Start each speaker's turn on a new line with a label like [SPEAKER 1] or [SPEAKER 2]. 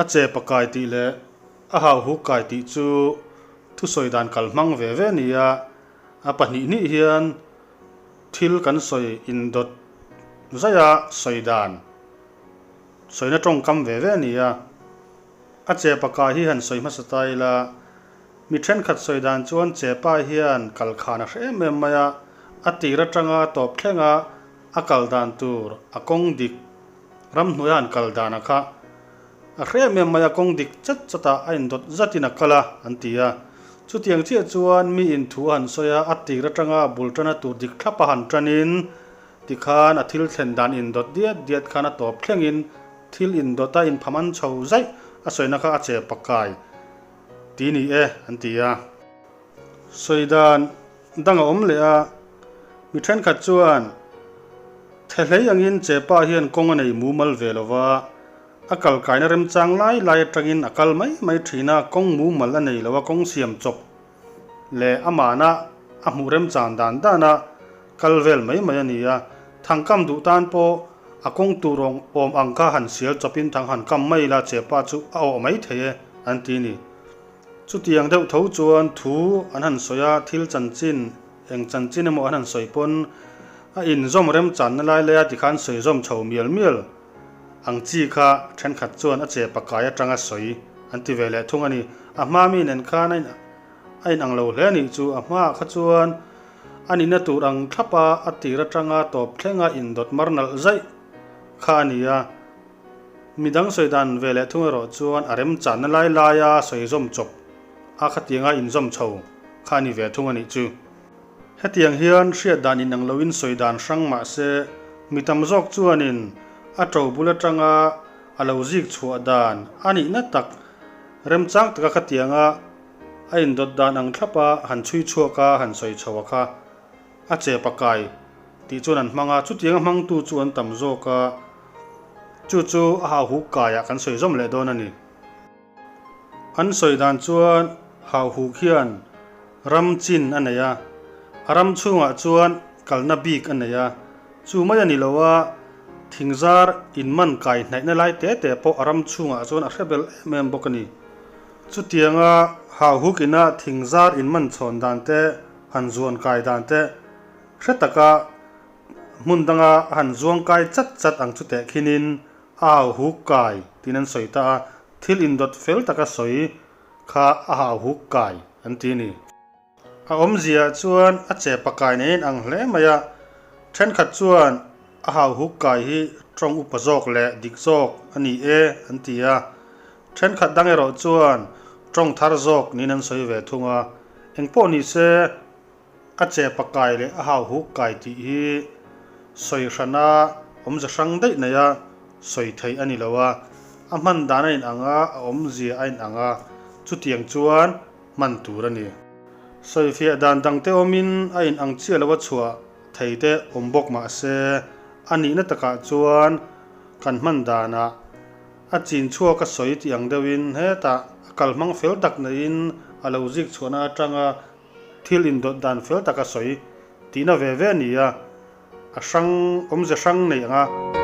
[SPEAKER 1] A chepa kai tih leh a hauhuk kai tih chu thusawi dan kal hmang ve ve a ni a, a pahnih hnih hian thil kan sawi indawt zaih a sawi dan sawina tawngkam ve ve a ni a. A chepa kai hi han sawi hmasa ta ila, mi thenkhat sawi dan chuan chepa hian kalkhan a hre em em mai a, a tir atanga tawp thlenga a kal dan tur a kawng dik Ramhnuaia an kal danah kha a hre em em mai a, kawng dik chat chatah a indawt zatin a kal a, an ti a. Chutiang chiah chuan mi in thu a han sawi a, a tir atanga bul tana tur dik thlap a han tanin tikhan a thil thlen dan indawt diat diat khan a tawp thlengin thil indawt a inphaman chho zaih a sawina kha a che pakai ti ni e, an ti a. Sawi dan dang a awm leh a, mi thenkhat chuan Thehlei angin Chepa hian kawng a nei mumal ve lo va, a kal kaina remchang lai lai atangin a kal mai mai thin a, kawng mumal a nei lo a, kawng siam chawp leh amahna a hmuh remchang dan dana kal vel mai mai a ni a, thangkam duh tan pawh a kawng tur awm ang kha han sial chawpin thang han kam mai ila Chepa chu a awh mai thei e an ti ni. Chutiang deuh tho chuan thu an han sawi a, thil chanchin, eng chanchin emaw an han sawi pawn a inzawm remchanna lai laia tikhan sawi zawm chho mial mial ang chi kha thenkhat chuan a che pakai atanga sawi an ti ve leh thung a ni. A hma mi nen khan a a inang lo hle a nih chu. A hmaah kha chuan a nihna tur ang thlapa a tir atanga tawp thlenga indawt mar nalh zaih kha a ni a. Mi dang sawi dan ve leh thung erawh chuan a remchanna lai laia sawi zawm chawp a khatianga inzawm chho kha a ni ve thung a nih chu. Hetiang hian hriat dan inang loin sawi dan hrang mah se, mi tam zawk chuanin a to bul atanga a lo zik chhuah dan a nihna tak remchang taka khatianga a indawt dan ang thlapa han chhui chhuak a han sawi chho a kha A che pakai tih chuan an hmang a, chutianga hmangtu chu an tam zawk a, chu chu a hauhuk kaiah kan sawi zawm leh dawn a ni. An sawi dan chuan hauhuk hian ram chin a nei a, a ram chhungah chuan kalna bik a nei a, chu mai a ni lo a, thingzar inman kai hnaihna lai te te pawh a ram chhungah chuan a hre bel em em bawk a ni. Chutianga hauhuk ina thingzar inman chhawn dan te Han zuan kai dan te hre taka hmun danga han zuang kai chat chat ang chu teh khinin a hau huk kai tiin an sawi ta a, thil indawt fel taka sawi kha a hau huk kai an ti ni. A awmzia chuan a che pakai neiin ang hle mai a, thenkhat chuan a hau huk kai hi tawng upa zawk leh dik zawk a ni e an ti a, Thenkhat dang erawh chuan tawng thar zawk niin an sawi ve thung a, engpawh ni se a chepa kai leh a hau huk kai tih hi sawi hrana awmze hrang daih neia sawi theih a ni lo a, a hman dan a inang a, a awmzia a inang a, chutiang chuan hman tur a ni. Sawifiah dan dangte awmin a inang chiah lo a chhuah thei te awm bawk mah se a nihna takah chuan kan hman danah A chin chhuak a sawi tih ang deuhin hetah a kal hmang fel tak neiin a lo zik chhuahna atanga thil indawt dan fel tak a sawi tihna ve ve a ni a, a hrang awmze hrang nei anga.